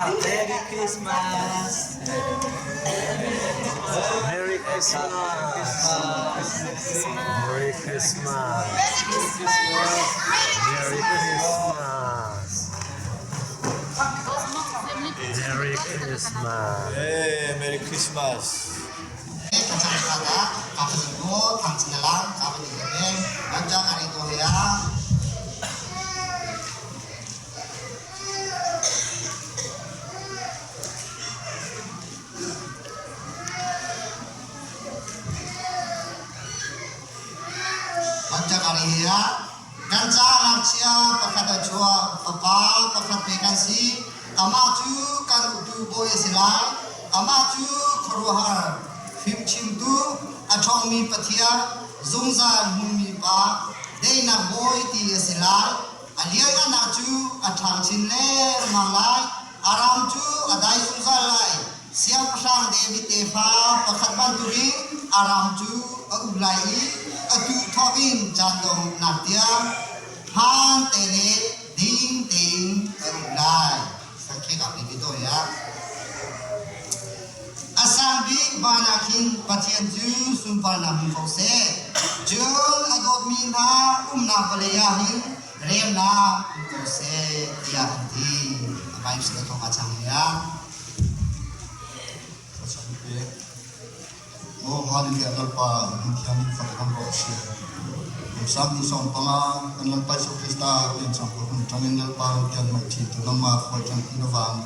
Merry Christmas! Merry Christmas! Merry Christmas! Merry Christmas! Merry Christmas! Hey, Merry Christmas. Kan caah ngakchia pakhat a chuak, fapa pakhat pek an si. Amah cu kan uktu bawi a si lai. Amah cu khuaruahhar, fimchimtu, a ṭhawngmi Pathian, zungzal hmunmi Pa, daihnak bawi ti a si lai. A lianngannak cu a ṭhang chin lengmang lai. A ram cu a dai zungzal lai. Siangpahrang David tefa pakhat bantukin a ram cu a um lai i atu thawk in caan donghnak tiang hmaan te le ding tein a um lai. A sang bik van ah khin Pathian cu sunparnak hmu ko seh. Cun a dawtmi hna umnak vawlei ah hin remnak um ko seh tiah an ti. A Bible sin a thawk a cang ya. Oh hallelujah Lalpa min thiang in fak kan rawh si. Sam ni song panga kan Lalpa Jesuh Krista pian chang ko hun tangin Lalpa tian mai thi tu nangma khoi chang ti na wang.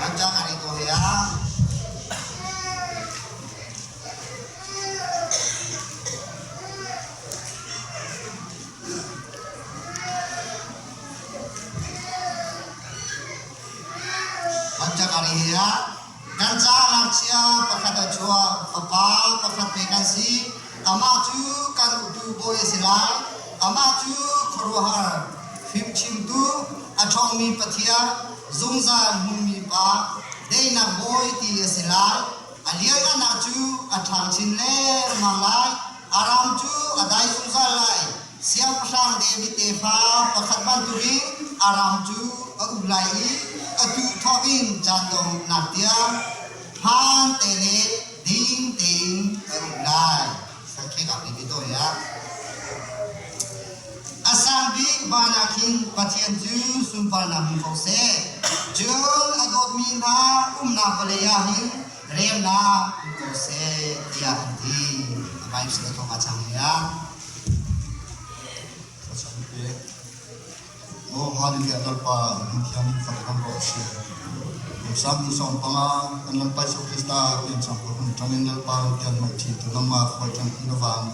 Ramjang ari to ya. Ramjang ari ya. Kan ca ngakchia pakhat a chuak, fapa pakhat pe kan si. Amah cu kan uktu bawi a si lai. Amah cu khuaruahhar fimchimtu, a ṭhawngmi Pathian, zungzal hmunmi Pa, daihnak bawi ti a si lai. A lianngannak cu a ṭhang chin lengmang lai. A ram cu a dai zungzal lai. Siangpahrang David tefa pakhat bantukin a ram cu a um lai i atu thawk in caan donghnak tiang hmaan te le ding tein a um lai. A sang bik van ah khin Pathian cu sunparnak hmu ko seh. Cun a dawtmi hna umnak vawlei ah hin remnak um ko seh tiah an ti. A Bible sin a thawk a chang ya. Oh hallelujah Lalpa min thiang in fak kan rawh si. Kum sang ni song panga kan lampai so Krista pian chang ko hun tangin Lalpa tian mai thi tu nangma khoi tang ina wang.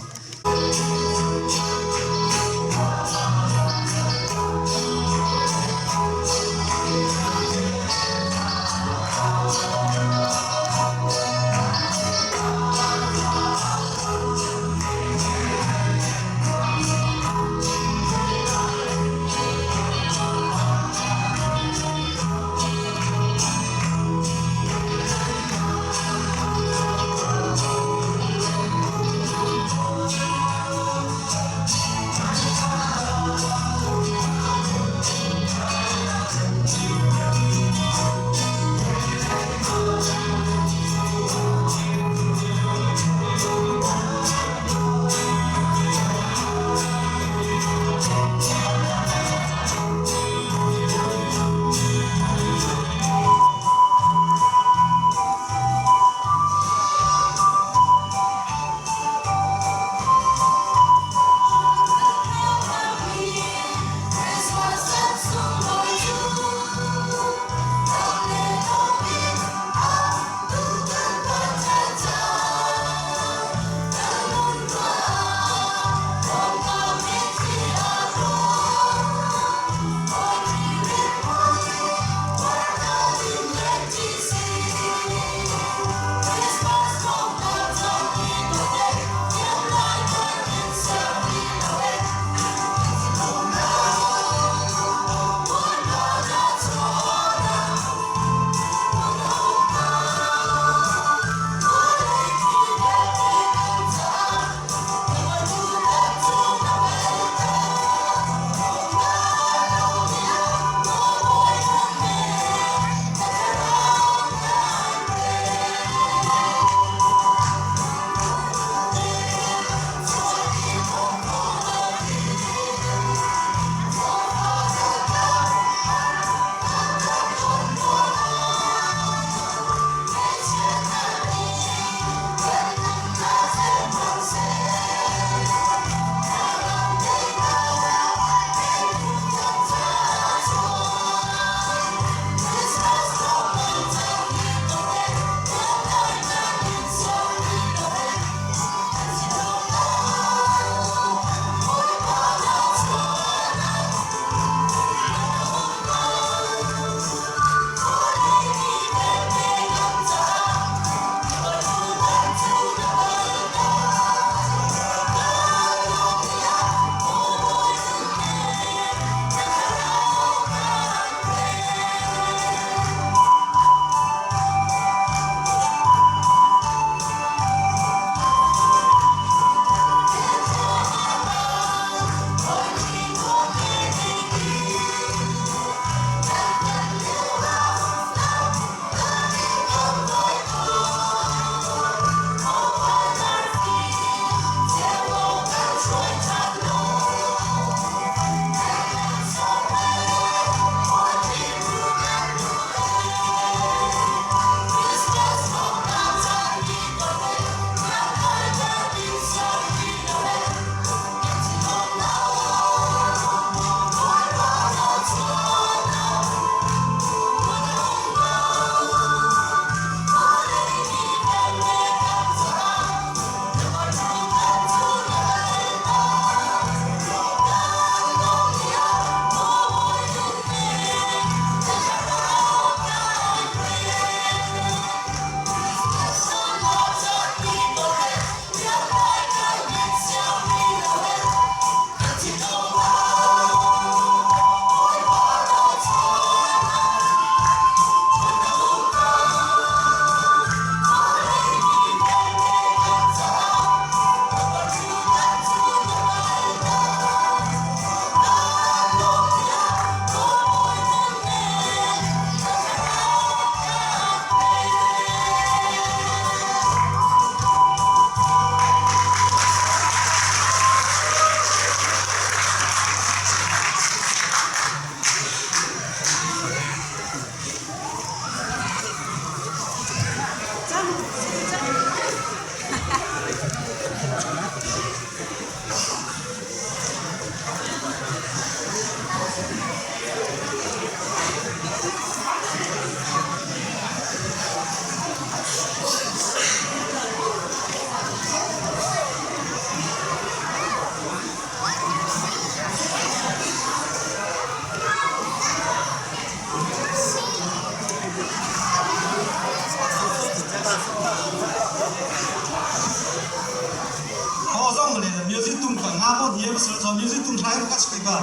Nga po niya masal so music tung thai ka chkai ba.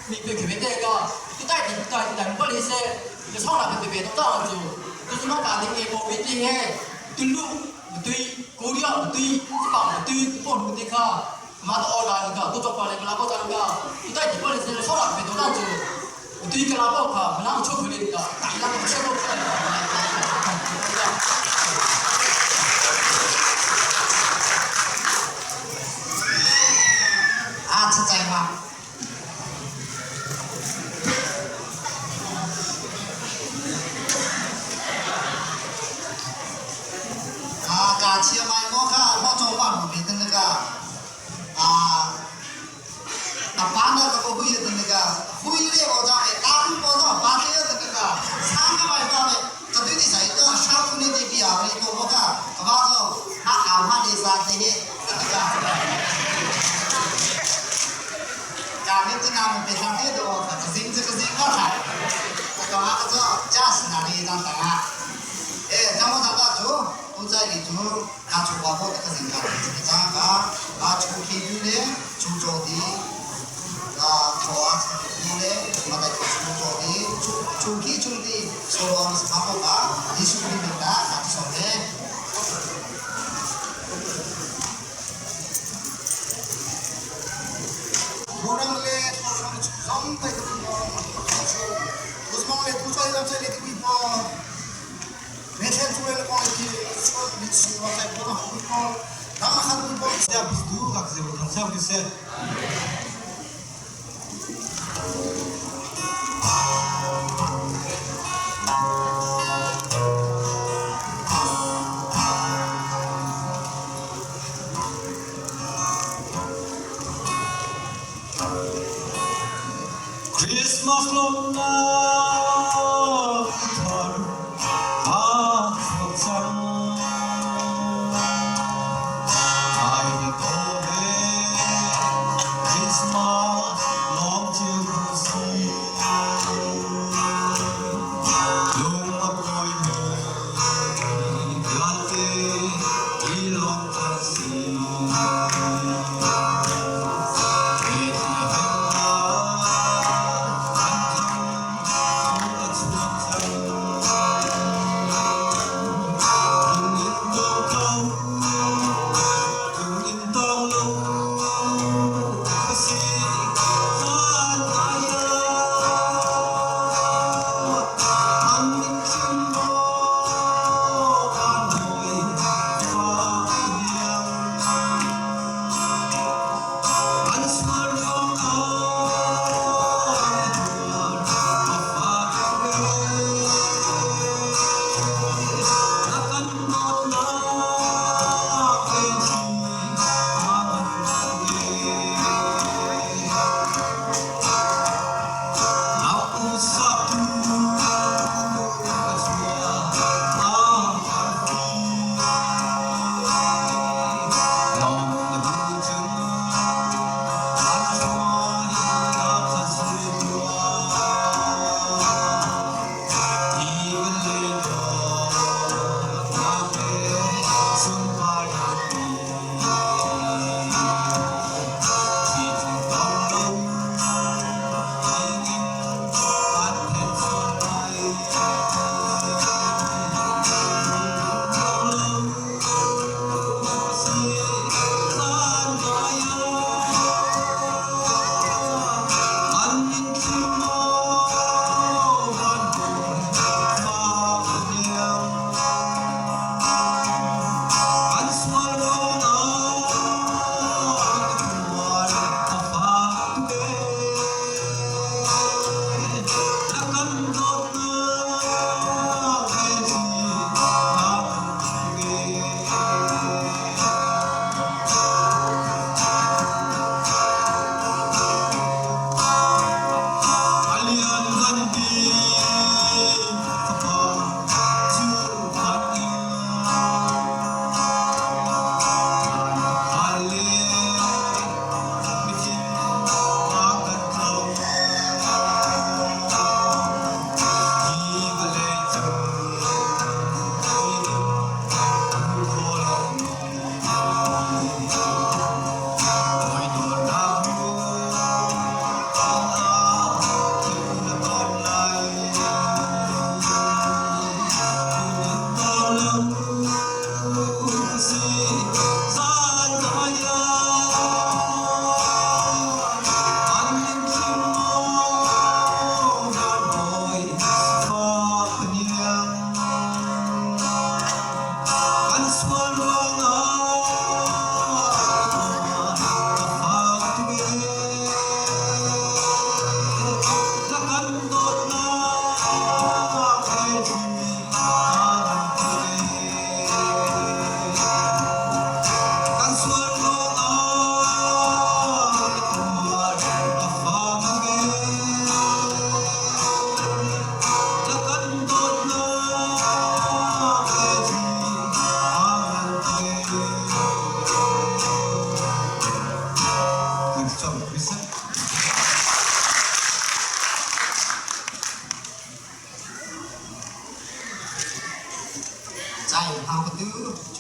mi pe ke te ka tu tai ti tai ti tai mo le se le chong la pe pe to ta chu tu chu ma ka ni e mo bi ti he tu lu tui Korea tui pa tui po nu ti kha ma to la ni ka tu chok pa le la ko ta ka tu tai ti pa le se le chong la pe to ta chu tui ka la po kha ma la chu phu le ka tai la ko che ko kha. 啊，出在吗？啊，噶切麦我看我做饭不变的那个啊，啊，搬那个不会的那个，会的我讲的，打不过的搬的那个，三个麦饭的，这对你谁个上次你这边啊，你多我看，干嘛做？啊，阿妈的啥这些那个。家里这那么别上太多，可是这个是我看，干嘛个做？家是哪里当当啊？哎，咱们大家做，都在里做，他做完后这个人家这个张个，啊，出去的，出做的，啊，做啊，出的，嘛在出做的，出出去出的，说完是他不把，你是不明白，他说的。 Morang le zong tai ka chu usmong le tu chai lam chai le ti po me thel chu le ko ki chu mi chu wa sai po na hu po dam khan pu po Ya bis du kak ze thang sam ki se. Christmas long na thar a chang ai to ve Christmas long chiu si lung a koi me lalte i long ta si.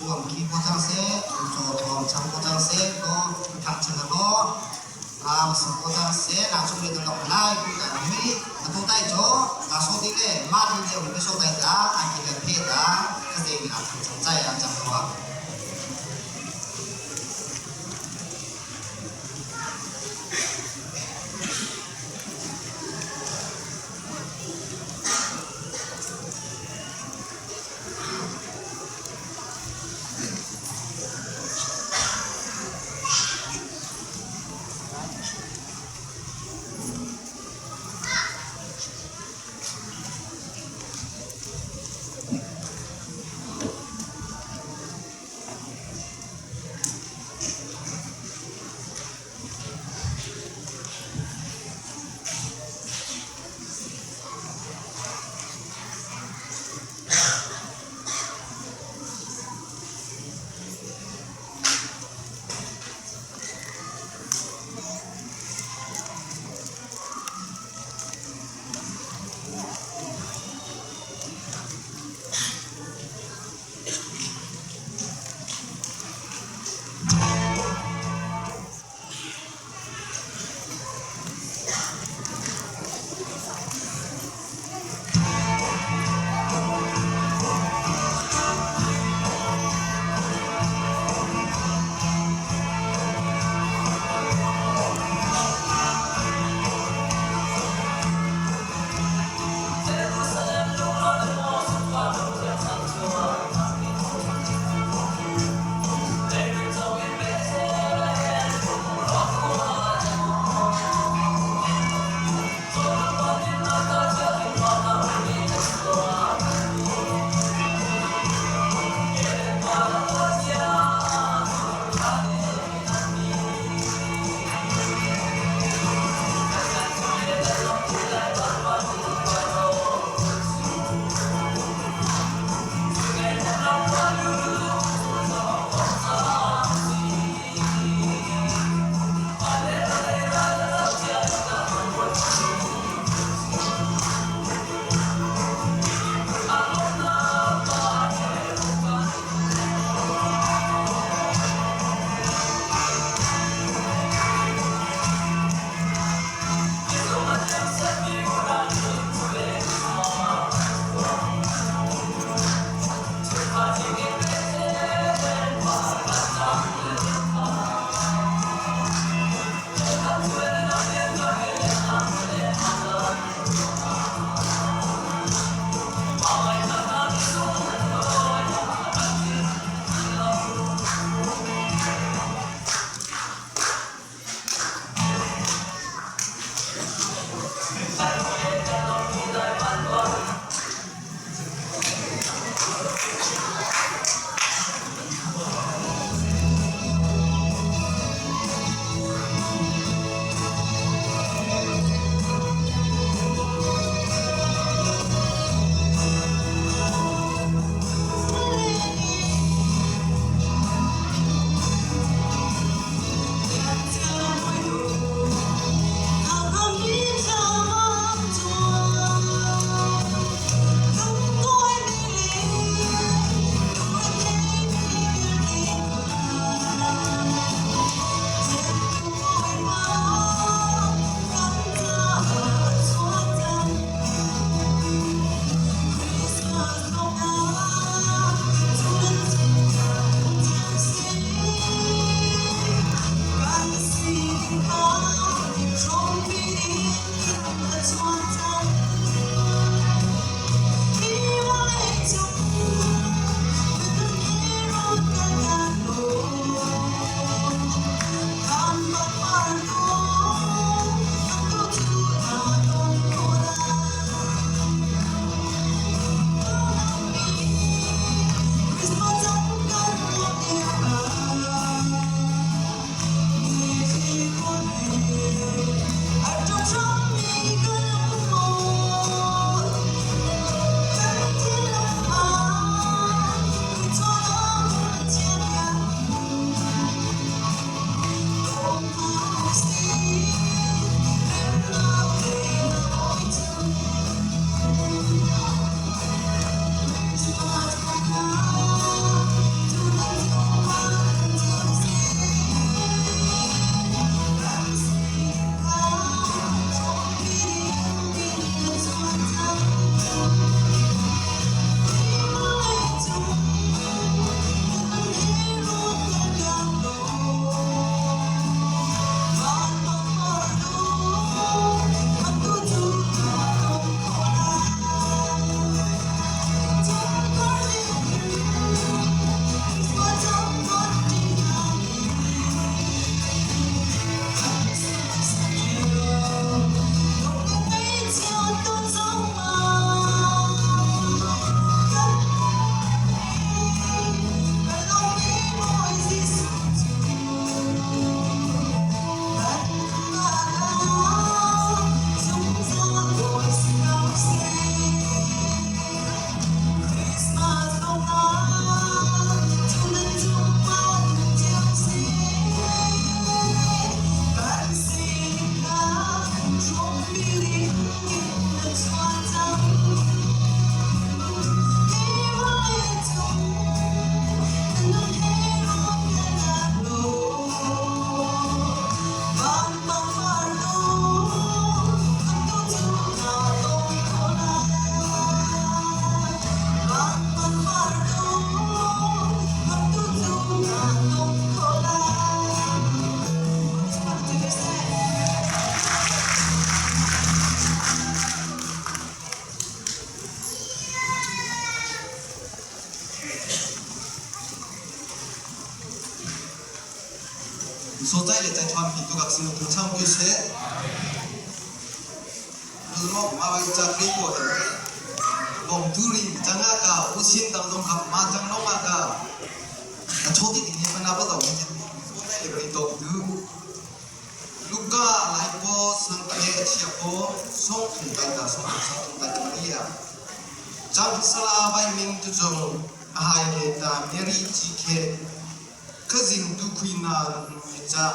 Thuam khi ko cang seh, caw thuam chang ko cang seh, ko thang chang ko am sim ko cang seh, na chung le lok lai ku ta mi atu tai cho na so ti le ma ti le mi so tai ta an ki le phe ta ka ze ni a thang chang chai a chang lo a. 所在的在传品都个是通常会些。我妈妈在美国的，我们独立在那个无线当中，他妈在弄那个，那抽的你们那不懂，我在里面读读。ลูกาหลายโปสังเกตเชียโปส่งถึงกันตาส่งถึงส่งถึงกันมาเรียจำสลาใบมิงตุจงอาหายเลตาเมรีจีเคขจิงตุคุยนานุจา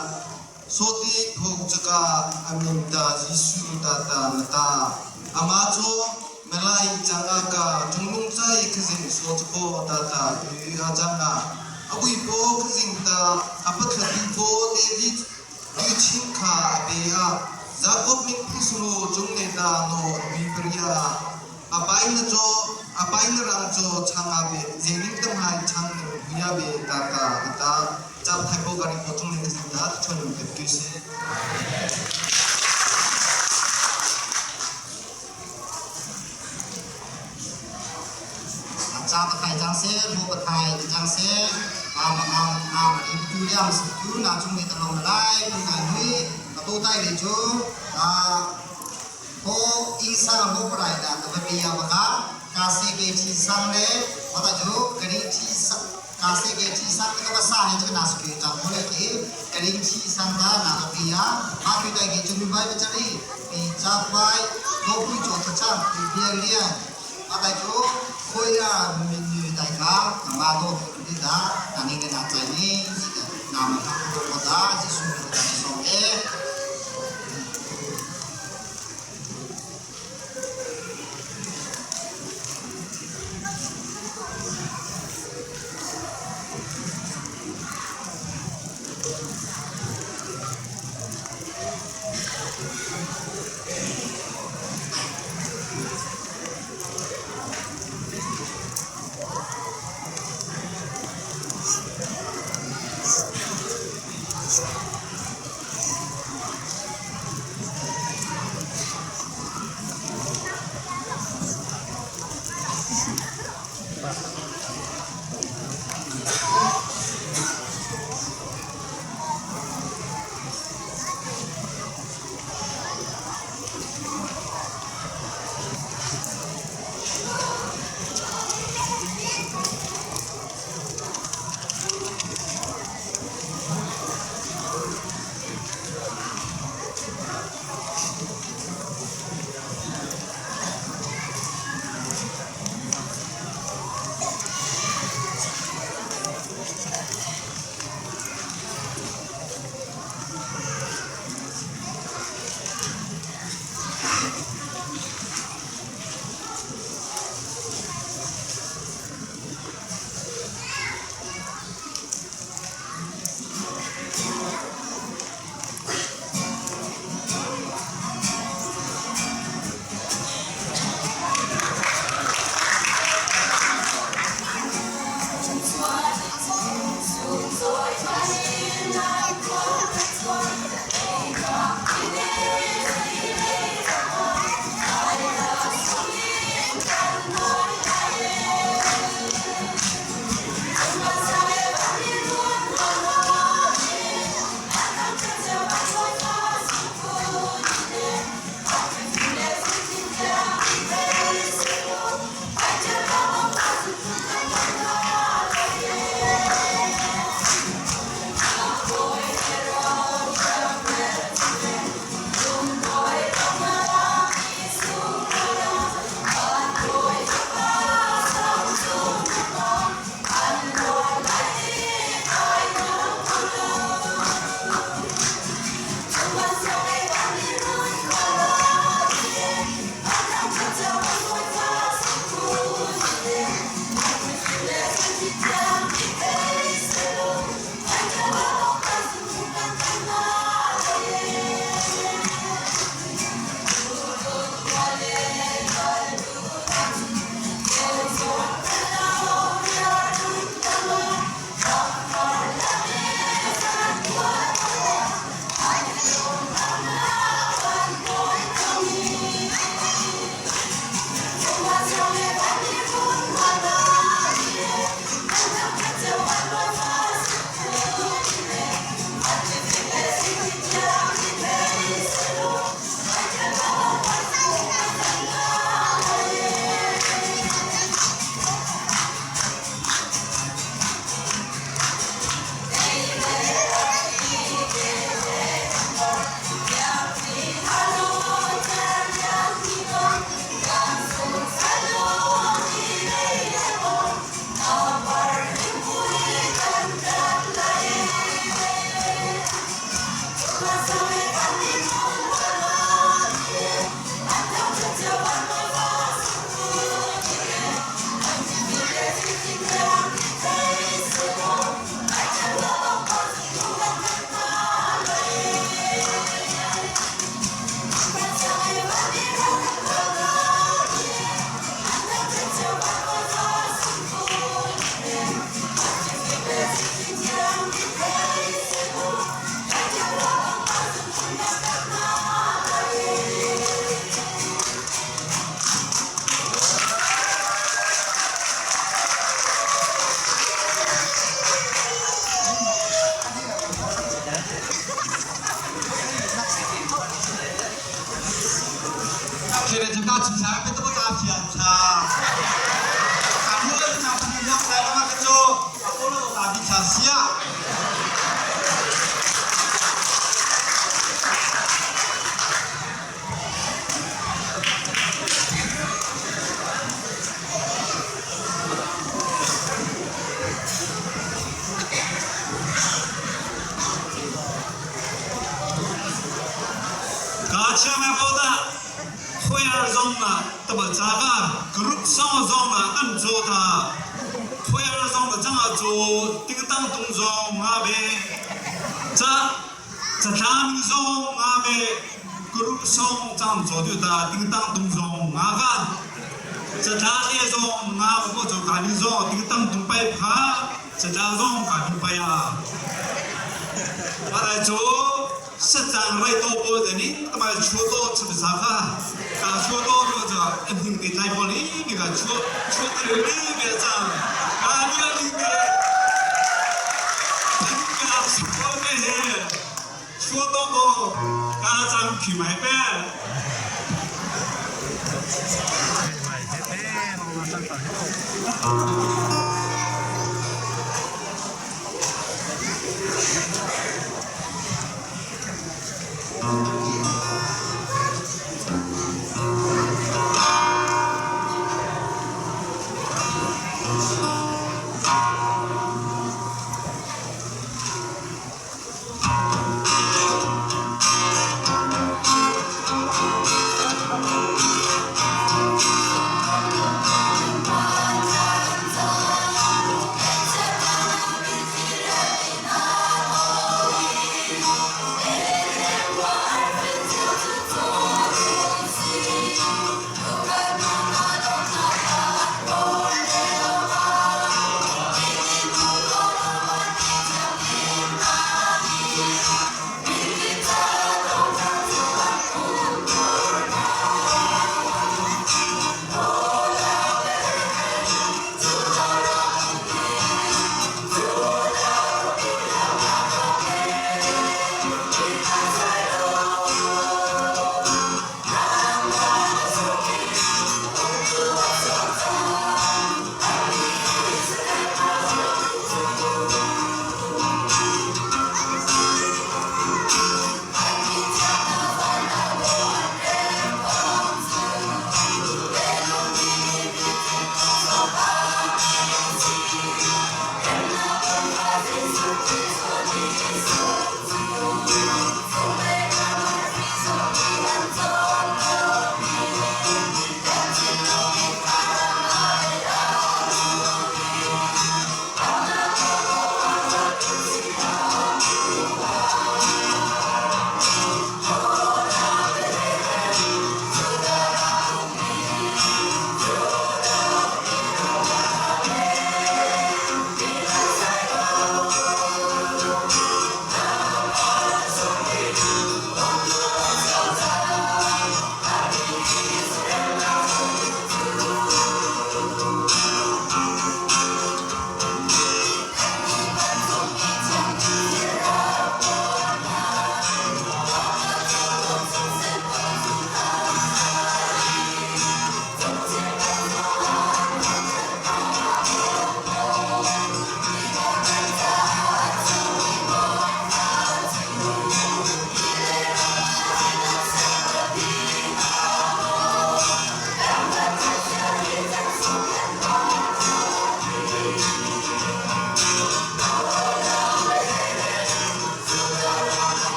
โสติภกจกาอมินตายิสุตาตานตาอามาโจเมลัยจังอากาจงลุงใจขจิงโสตโปตาตาอุอาจังอาอบุยโปขจิงตาอปะทะติโปเดวิด 유 친카 아베야 자곱 민푸스로 중내다 노 미브리야 아바이나조 아바이나랑조 창아베 제민등하이 창구야베 다다 아다 짭타이보가리 보통내다 천백교시 จ้าปะไทยจังเซ่โบปะไทยจังเซ่อามอามอามอีตูยามสุตูนาจุงเนตะลงไลปุนานุยตะโตไตเลจูอาโฮอีสังโฮปรายดาตะเปียบะกากาเซเกทีสังเลวะตะจูกริทีสังกาเซเกทีสังตะวะสาเนจุนาสกีจังโมเลกีกริทีสังดานาตะเปียมาคุยไตกีจุมิบายบะจรีปีจาไปโลปุยโจทะจังปีเบียเลีย 阿大祖开啊，民女大家，阿妈都你打，那你个那在呢？那么他不我打，就是我打说哎。贴的就搞清啥，别这么诈骗啥。啊，我们诈骗两来了嘛，个做，我那个诈骗啥事啊？ Group song zong ah an caw ta. Choir zong le cang ah cu tingtang tung zong nga ve. Ca catlang zong nga ve. Group song cang caw tu ta tingtang tung zong nga kan. Catla le zong nga ko cu ka ni zong tingtang tung pai pha catla zong ka ni pai a. Ara cu sacang rai to po te ni tama chu to chu sa kha ka chu to ro cha an hing te tai po li mi ka chu chu te li me chang ka ni ni me ka su po me he chu to ko ka chang phi mai pe ปีใหม่เท่ๆมาตั้งแต่ที่6 Thank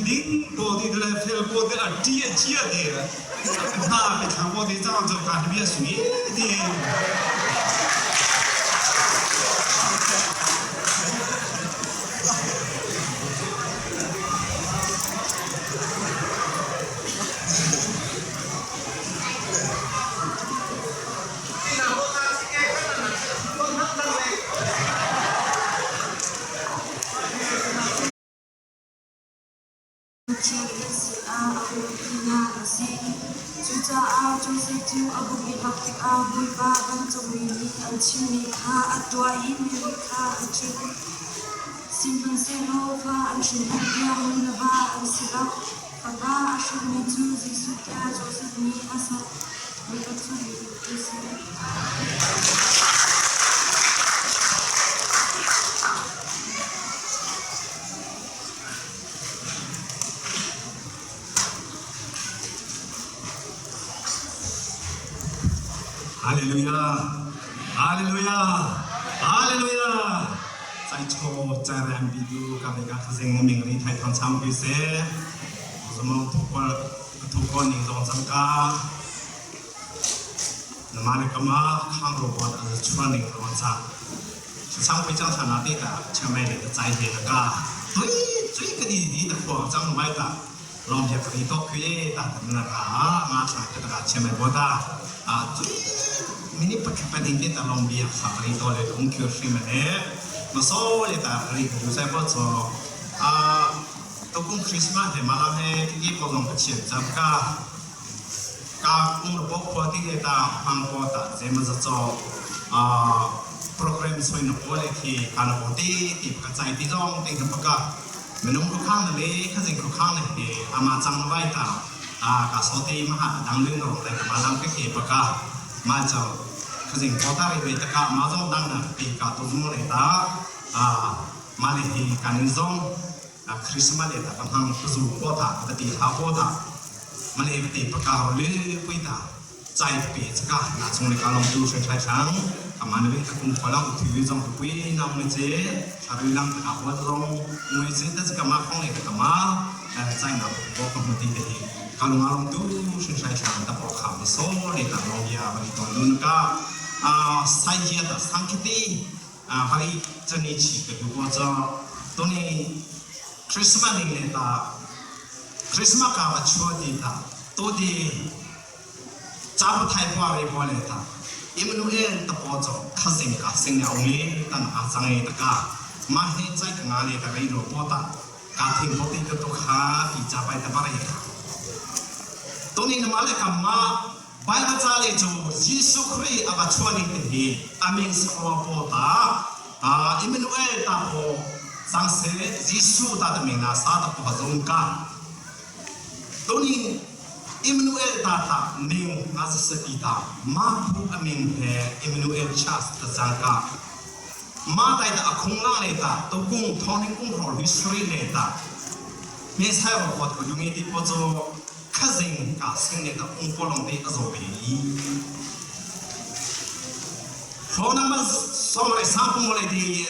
Ding ko ti le fel ko te a ṭi a chia te hna ka thlang ko ti cang cu ka bia sui ti. Pathian kan sinah a um tinak a si. Cucaah Josef cu a hung i hlok tikah Bawipa vancungmi nih an chimmi kha a tuah i Mary kha a ṭhit. Sihmanhsehlaw fa an hrin hnu tiang nu le va an si lo. Fapa a hrinmi cu Jesuh tiah Josef nih a sak. Bawipa chungin a si. Hallelujah! Hallelujah! Hallelujah! Cai cho cai ram bi du ka ve ka khazing ming ri thai thang cham pi se zumong thukol thukol ning zong chang ka nama le kama khang ro bot a chuan ning zong chang 上回讲他那对的，前面那个在的那个，对，最个的的的火张买的，让别个的都可以，但他们那个啊，马上这个前面不大啊，最明年不可不定的，让别啥的到来东区什么的，我说的的，你就在不做啊，都讲 Christmas 的嘛，那些这个各种不钱咱个。ka ung bo khua ti le ta hmang ko ta zema za cho a program soi na ko le thi kana ko ti ti ka chai ti zong ti ka paka menung ko khang le kha jing ko khang le he ama chang vai ta a ka so ti ma ha dang le no le ma lam ke ke paka ma chao kha jing ko ta ri ve ta ka ma zong dang na ti ka to mo le ta a ma le hi kan zong a Christmas le ta ka hmang ka zu ko ta ka ti ha ko ta mane ti paka le pui ta chai pe chaka na chung le ka long tu hre thai thang ka man ve ka kum khola u thi jong pui nam ne che tharu lang ka ho jong ngui che ta ka ma khong le ka ma chai na bo ka mu ti te hi ka long long tu hre thai thang ta po kha ma so le ta long ya ba ni ton dun ka a sai ya ta sangkhiti a hari chani chi ka du ko cha to ni Christmas ning le ta Christmas ka ba chua ti ta to di cha bu thai pwa re pwa le ta Emmanuel ta po cho khazing ka sing ya ong tan a chang e ta ka ma he chai ka nga le ta rai ro po ta ka thing po ti to kha ti cha pai ta ba re kha to ni na ma le ka ma Bible ca le cu Jesuh Khrih a va chuah ning te hi amin sakwa po ta Emmanuel ta po sang se Jesuh ta ta mena sa ta po zong ka tuni Emmanuel ta ta ning na se ti ta ma phu amin he Emmanuel Church ta jang ka ma dai ta akhung la le ta to kung thong kung ro history le ta me sai ro pot ko jungi ti po cho khazing ka sing ne ta ung po long te a zo ve i ho number som le sa pung le di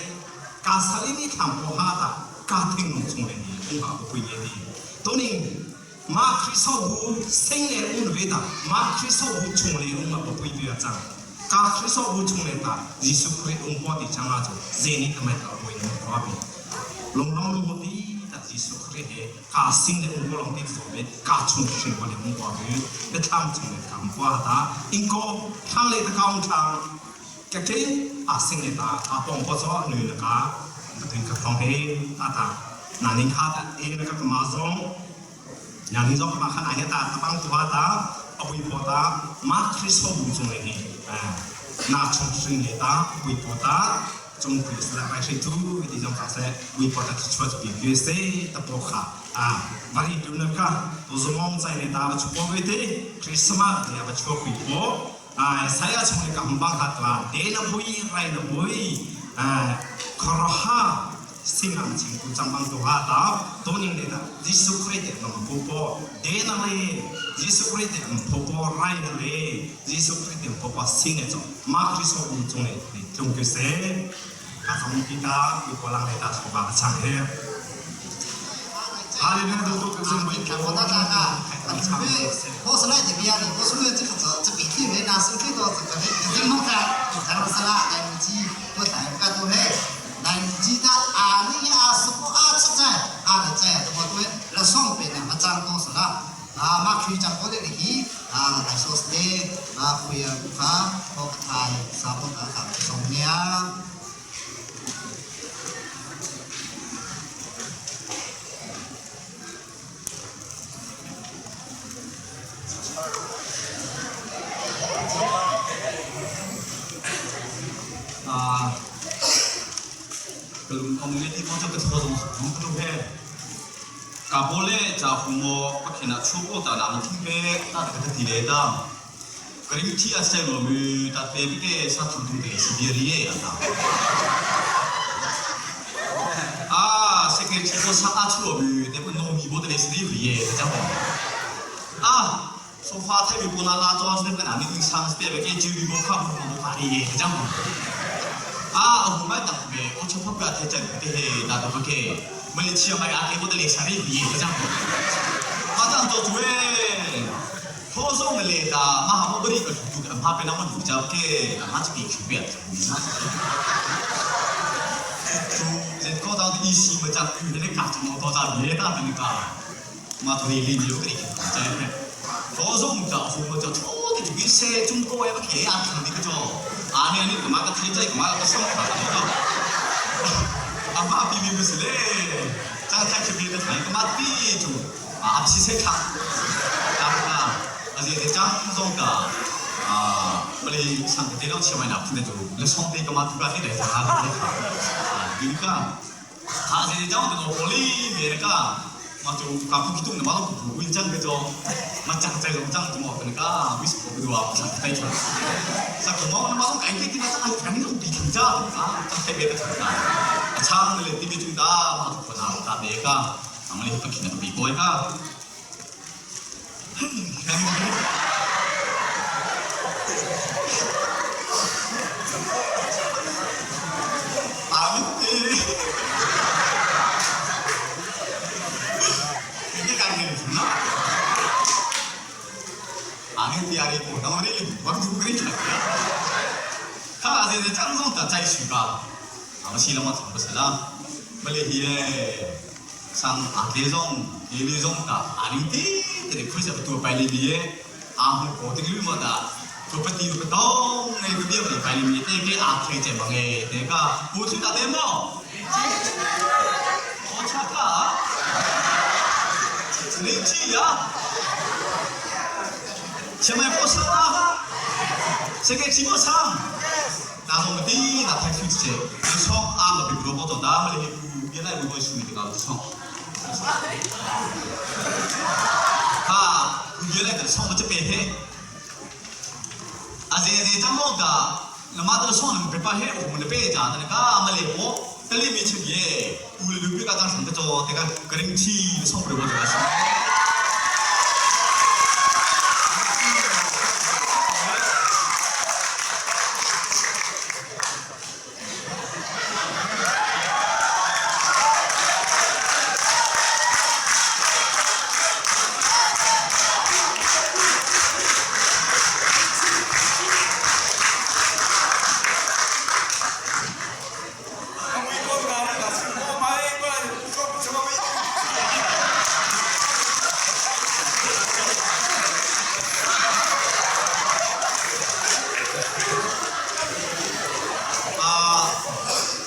ka sali ni tham po ha ta ka thing nong chung le ni ung ha ko pui ye di to ni ma khristo bu sing le ung ve ta ma khristo bu chung le ung ma po pui ve chang ka khristo bu chung le ta Jesu Christ ung po ti chang a chu ze ni ta mai ta pui ni ko bi long long mo ti ta Jesu Christ he ka sing le ung ko long ti zo be ka chung hring ko le ung ko bi be thlam chung le kam kwa ta ing ko thang le ta kaung thang ka ke a sing le ta a pong ko zo nu le ka ka ka thong he ta ta na ning kha ta e le ka ma zong na ning zong ma khan a he ta ta bang tu ta a bui po ta ma Kristo bu chung le hi na chung hring le ta bui po ta chung Christ la bai hri tu ti zong ka se bui po ta chuat pi ke se ta po kha a vari tu na ka to zomong chai le ta ba chu po ve te Christmas le ba chu pi po a saya chung le ka hambang hat la de na bui rai na bui a khoroha singang ching tu chang bang to ha ta to ning le ta Jesu Christ te nam po po de na le Jesu Christ te am po po rai na le Jesu Christ te po po sing e cho ma Christ bu chung le ni tlung ke se ka chong ki ta i ko lang le ta so ba chang he. 看我大家啊，准备我是来这边的，我是来这个这这边去的，那是去到这个已经弄开，看我是啦，来不及，我带不干多嘿，来不及的啊，你啊是不啊吃在啊的在，我对那上边的嘛脏多是啦，啊马区长过的去啊来说是的，啊会啊啊，我看啥不啊看送呀。 ka bole cha humo pakhina chuko ta na thing pe ta ka ti le da karing thi a se lo mi ta pe bi ke sa thum thum te si bi ri ye ta a se ke chi ko sa a chu lo mi te bu no mi bo de si ri ye ta bo a 说话特别不拉拉装是那个男的上是别个给酒里我看不我怕的耶这样啊我买当个我吃不不要太整的嘿那都不给没吃买阿给我的连啥的耶这样马上做主哎托送的来的马上我不离个图个怕被那么主家给马就给区别主这个到底是么讲那个嘎子么多咋别大的那个马头里里有个这 多种叫红么叫错的就跟写中国那个给啊看的个叫，啊你你干嘛个天在干嘛个上卡的个，阿妈比比不是嘞，这个太特别的太个嘛地就啊皮菜卡，啊而且在江中的啊，我们上个电脑切完了，现在就那双的个嘛突然的来啥的卡，啊，그러니까 다 이제 짱도 멀리 내가 嘛就搞不懂的嘛都不会讲个种，嘛讲这种讲怎么可能个，为什么不对啊？不对错。啥个嘛嘛都改变的那啥，肯定是比成家啊，特别的成家。참 le tibi chung da ma tu khona ta be ka amle pa khina bi koi ka angin tiari ko na mari waktu kri ka se de chang song ta chai shu ka ama si la ma thang ba la male hi le sang a ke zong ye li zong ta ani ti te khu sa tu pai li bi ye a hu ko te lu ma da tu pa ti pa dong ne bi bi pai li mi te ke a thai che ma nge te ka bu chu ta de mo o cha ka 你记呀？ 前面不上啊，这个几个上？那我们的那太去这，你说啊，我比如我做大，我们原来不会属于这个唱。啊，原来的唱我这边嘿，啊这这张老的，那么这个唱你别把嘿，我们的别讲的那个阿么嘞我，这里面去耶，屋里别个当成个做这个个人气唱不了我这个。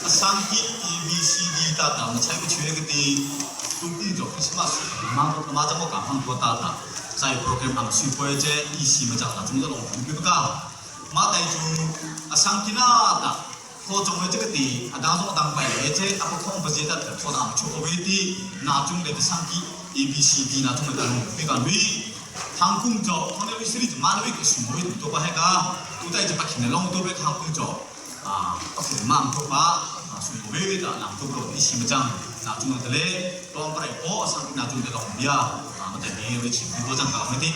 상기 A B C D 大大，我才不缺个的，都工作开始嘛，马都马怎么干放多大大，在 program 上去过这一些么讲啦，中国农村不干，马带住啊上期那大，可中的这个的啊当中当白的这啊不空不接的，可当出个的那种的上期 A B C D 那种的农别干为，航工作，可能为是你马为个什么都不还个，都在这把钱的拢都被航工作。啊，mam to pa su we ta nam to bro ni sim jang na chung de le tong pre po sang na chung de dong bia ma te ni ri chi bo jang ka ma ti